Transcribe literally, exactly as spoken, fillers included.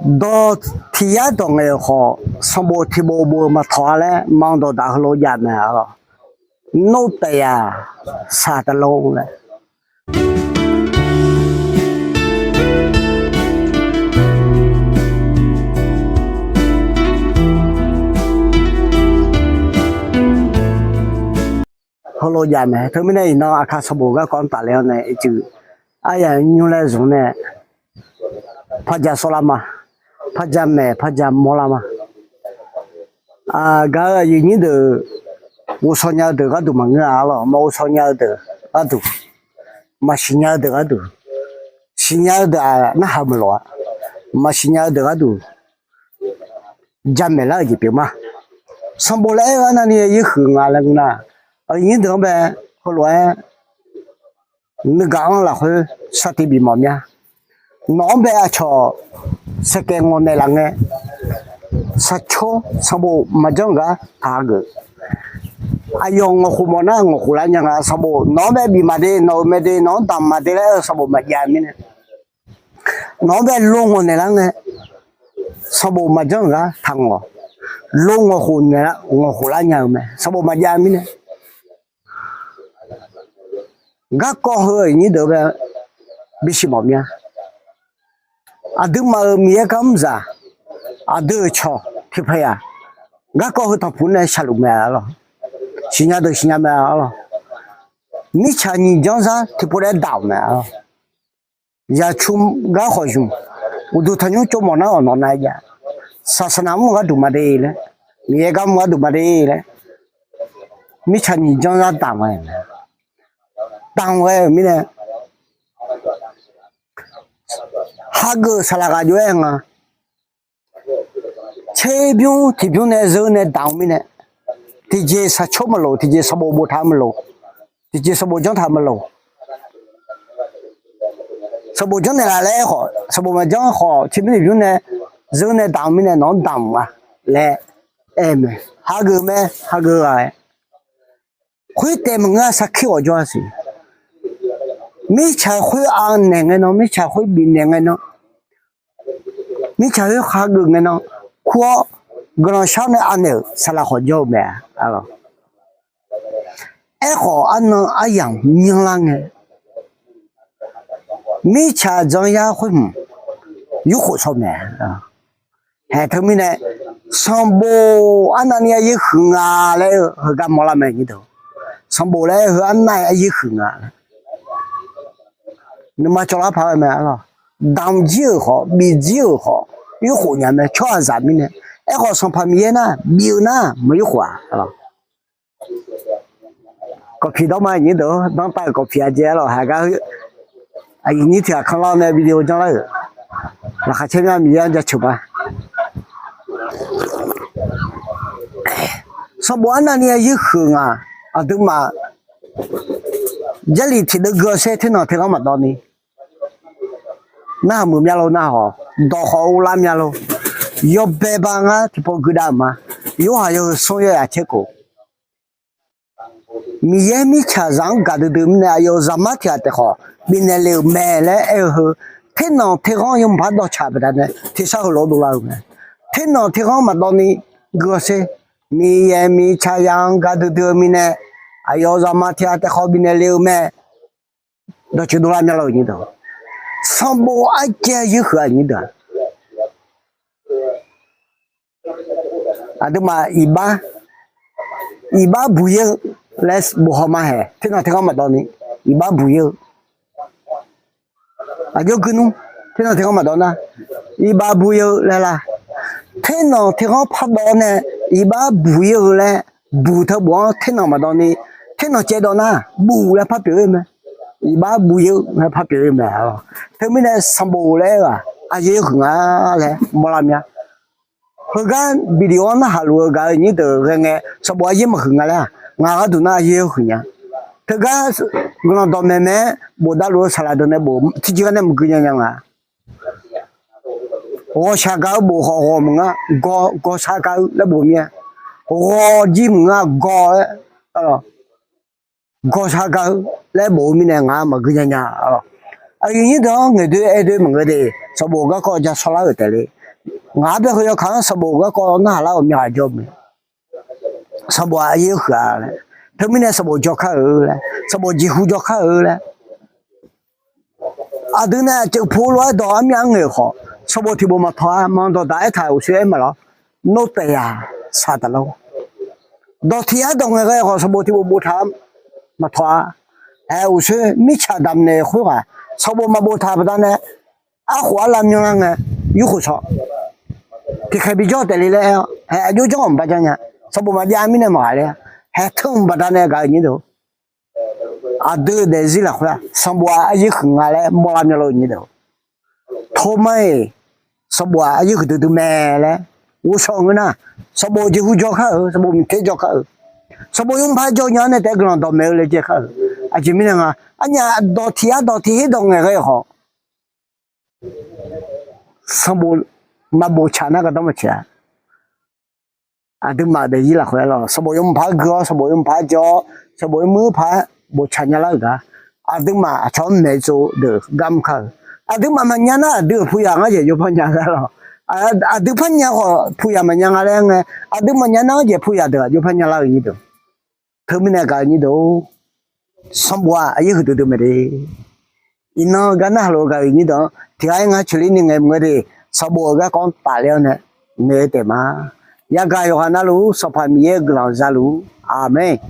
Dawq tiq yar dawq ngaeq-euq khawf, sanqbof tiq bof bof-eu maqtawq-a laer, manq dawqdaq heulof jav mae-a lawq. Nor taef yaq saq taqlor laer. Heulof jav mae. Teumirnae iqnan aqkar sanqbof garkawv-anr tafler-awr nae ircuf aryaq nymr laer zmq nae, par ja sawrlar ma, par ja maeq par ja mawrlar ma. Gaq-eu aqyuif nyir deuq, ghovshaw nya-eu deuq gharduq maqngeur-a lawq. Maqghovshaw nya-eu deuq gharduq, maqsiqnya-eu deuq gharduq, siqnya-eu deuq-aq narhaq meuq lof-a. Maqsiqnya-eu deuq gharduq jamaeq lar-euq jeq pyeuf ma. Sanqbof laer aer-eu arnavni yaerhuiq nga laer ngeur nar, aqyuif nyir deuq-anr bae heulof-aer nuigaq-anr lafkhoer sar tiv bif mawf mya. Nawq-anr bae aqcawq saeqkaeq ngawq naeqlaf ngae, saqcawr sanqbof maqjanr-eu gar taq hageuf. Aqyawf ngawqkhof mawf nar ngawqkhof lar nya nga. Sanqbof nawq-anr bae bif maqde, nawq-euq mae de, nawq-anr damq maqde laer aer-eu sanqbof maqjav mirnae, nawq-anr bae lo ngawq naeqlar ngae, sanqbof maqjanr-euq gar taq ngawq. Lo ngawqkhof naeqlar, ngawqkhof lar nya-eu mae, sanqbof maqjav mirnae. Garkawv heu aqyuif nyir deuq bae bisiq mawf mya. Aqduimaf-euq Miqyaer gar mr zaq, aqdui-euq cawq tiqpaeq-aq, garkawv heu tanqpuq nae shaqluf mae-a lawq. Siqnya deuq siqnya mae-a lawq. Mirtsaq nyiq janr zar tiqpov laer daq-euq mae-a lawq. Yaqcu gar khawf zmq, uqduq tanqnymr tsov mawf nar awq nawq nav jav. Saqsaqnaq mr gharduq maqde laer, Miqyaer gar mr gharduq maqde laer, mirtsaq nyiq janr zar damq ghae, damq ghae-euq mirnae, hageuf saqlaq ghaq jov-aer nga. Tserbymr tiqbymr nae zeur nae damq-eu mirnae, tiqjeq saqcawr maqloq, tiqjeq sanqbof boftaq maqloq, tiqjeq sanqbof janrtaq maqloq. Sanqbof janrnaeq laf laer aer khawf, sanqbof maqjanr khawf, tserbymr tiqbymr nae zeur nae damq-eu mirnae nawq-anr damq-a laer aer mae. Hageuf mae, hageuf ghaq-aer khoertaef maqngeur-a. Sarkir ghawqjawr-a siq. Mirtsaq khoer anaeq ngae nan, mirtsaq khoer bifnaeq ngae nan, mirtsaq khoer khageuf ngae nan, kur-awr guiqlanq shar nae anaeq-euq saqlaq khawf jawr-eu mae-a lawq. Aerkhawf arnan aryamq nyanrlar ngae, mirtsaq janr yar khoer hmq yurkhof shawr mae. Haeq teumirnae, sanqbof arnavni yaerhuiq nga laer-eu heugar mawrlar mae nyir deuq. Sanqbof laer-eu heu arnav-aer yaerhuiq nga laer, nuima cawvlar paq-aer mae-a lawq. Damq jir-euq khawf, bif jir-euq khawf, yurkhof nya mae tsawrhaqzaq mirnae. Aerkhawf Sanqpaq Miqyaer nar bif-eu nar maqyurkhof-a lawq. Kawqpiq dawrma nyir deuq, danrtav-euq kawqpiq aqjeq-a lawq. Haiq gar aqyuif nyir tiq ghaq kanlar nae video janrlar-euq, laqkhaq caer mya Miqyaer-anr jaceuq ma. Sanqbof arnavni yaerhuiq nga. Aqduimaf Jarlif tiqdeuv gui-awr sher, ternanq terghanr maqdawv ni narhaq muiq mya lo nar hawq, dawq khawf uvlar mya lo. Yawbae ba ngar tiqpov guidav-euq ma. Yorhaq yawhuiq smr yawzaq caer khof, Miqyaer mirtsaqzaq-anr gaqdui dui mirnae, aqyawf-euq zaqmar tiq ghaq taef khawf bifnaeq le-euq mae laer aer-eu heu, ternanq terghanr yawmuiq par dawqcaq baqdanae tersar heulof-aer dovlar-eu mae. Ternanq terghanr maqdawv ni gui-awr sher, Miqyaer mirtsaqzaq-anr gaqdui dui-eu mirnae, aqyawf-euq zaqmar tiq ghaq taef khawf bifnaeq le-eu mae. Dawqtsuif dovlar mya lo-euq nyir deuq, sanqbof arjaev yaerhuiq-a nyir deuq-aq, aqduimaf iqbax, iqbax buq yaer-eu laer bof haw ma haeq, ternanq terghanr maqdawv ni iqbax buq yaer-eu, aqjox guinmr, ternanq terghanr maqdawv nar iqbax buq yaer-eu laer la. Ternanq terghanr pardawv nae iqbax buq yaer-eu laer, buq teu bof-anr ternanq maqdawv ni, ternanq caevdawv nar buq laer par pyeuf-ir mae. Iqbax buq yaer-eu laer par pyeuf-ir mae. Teumirnae sanqbof laer aer-eu-aq aryaer huiq nga laer mawrlar mya. Heugar video-anr narhaq luf-eu gaq-eu nyir deuq ghae ngae, sanqbof aryaer maqhuiq nga laer-aq, ngaq gharduq nar aryaer huiq nya. Teugar guiqlanq dawqmaeq maeq-aer bofdav luf-eu saqlaq deuq nae bof tiqjeq gar nae maqgui nya nya nga. Ghawqshaq gaq-eu bof khawf ghawq maqngar, gawq, ghawqshaq gaq-eu laer bof mir-a. Ghawq jir maqngar, gawq-aer, gawqshaq gaq-eu laer bof-eu mirnae ngaq maqgui nya nya. Aqyuif nyir deuq-anr ngaeqdoer aer doer maqngeur de, sanqbof garkawv ja shawrlar-euq taef le. Ngaq-anr bae heu yawkaq-anr sanqbof garkawv narhaq lar-euq myav ghaq jawr mae. Sanqbof-aq aryaer huiq-a laer, teumirnae sanqbof jawrkar-euq laer, sanqbof jeqhu jawrkar-euq laer. Aqdui nae aqceuf pu lof-aer dawq armyav-anr ngaeq-euq khawf, sanqbof tiqbof maqtawq-a. Manq dawqdaq aertaq-euq uqshoe aer maqlawr. Nor taef yaq saqdaq lawr. Dawq tiq yar dawq ngaeqghae khawf, sanqbof tiqbof boftaq-a maqtawq-a. Aer, uqshoe mirtsaq damqnaeq khoerghaq sanqbof maqboftaq baqdanae, arkhof arlav myanrlar ngae, yurkhof shaw, tiqkhaeq bijawr taef le laer aer-awr, hae aqjox janr-awq maqbar janr nya. Sanqbof maqjav mirnae maqghaq ler-a. Hae teu-euq baqdanae gaq-euq nyir deuq, aqdui-euq daefzir lafkhoer-aq, sanqbof-aq aryaer huiq nga laer mawrlar myanrlar-euq nyir deuq, tormar-iq sanqbof-aq aryaer huiqdui dui mae laer ghovshaw ngeur nar, sanqbof jeqhu jawrkar-euq, sanqbof miqter jawrkar-euq, sanqbof yawmuiq paq jawr nya-anr nae taef-aer guiqlanq dawqmaeq-eu laejae kar-euq. Aqjeq mirnae nga, arnyaf dawq tiq yar dawq tiq her dawq ngaeqghae-eu khawf, sanqbof maqbof tsaq nar gardanr maqtsoeq-a. Aqduimaf daefzir lafkhoer-aer lawr, sanqbof yawmuiq paq-aer gui-awr, sanqbof yawmuiq paq-aer jawr-awr, sanqbof yawmuiq paq-aer bof tsaq nya lar-euq gar, aqduimaf aqcawq-anr maeq tsov deuq gar mr kar-euq. Aqduimaf maqnya nar aqdui-euq puya ngar jeq jawrpar nya gar lawr. Aqdui par nya khawf puya maqnya nga laer ngae, aqdui maqnya nar-anr jeq puya deuq-aq jawrpar nya lar-euq nyir deuq. Teumirnae gaq-eu nyir deuq, sanqbof-aq aryaer huiqdui dui mae de. Iqnan-eu gar narhaq lof-eu gaq-euq nyir deuq-anr tiqghaq-aer ngar coeqler ni ngaeq maqngeur de. Sanqbof-euq garkawv-anr tafler-awr nae noeq-eu taef ma. Yagaq yawqghaq navluf-ur Sanqpaq Miqyaer-eu guiqlanq zaluf-ur. Aqmeq.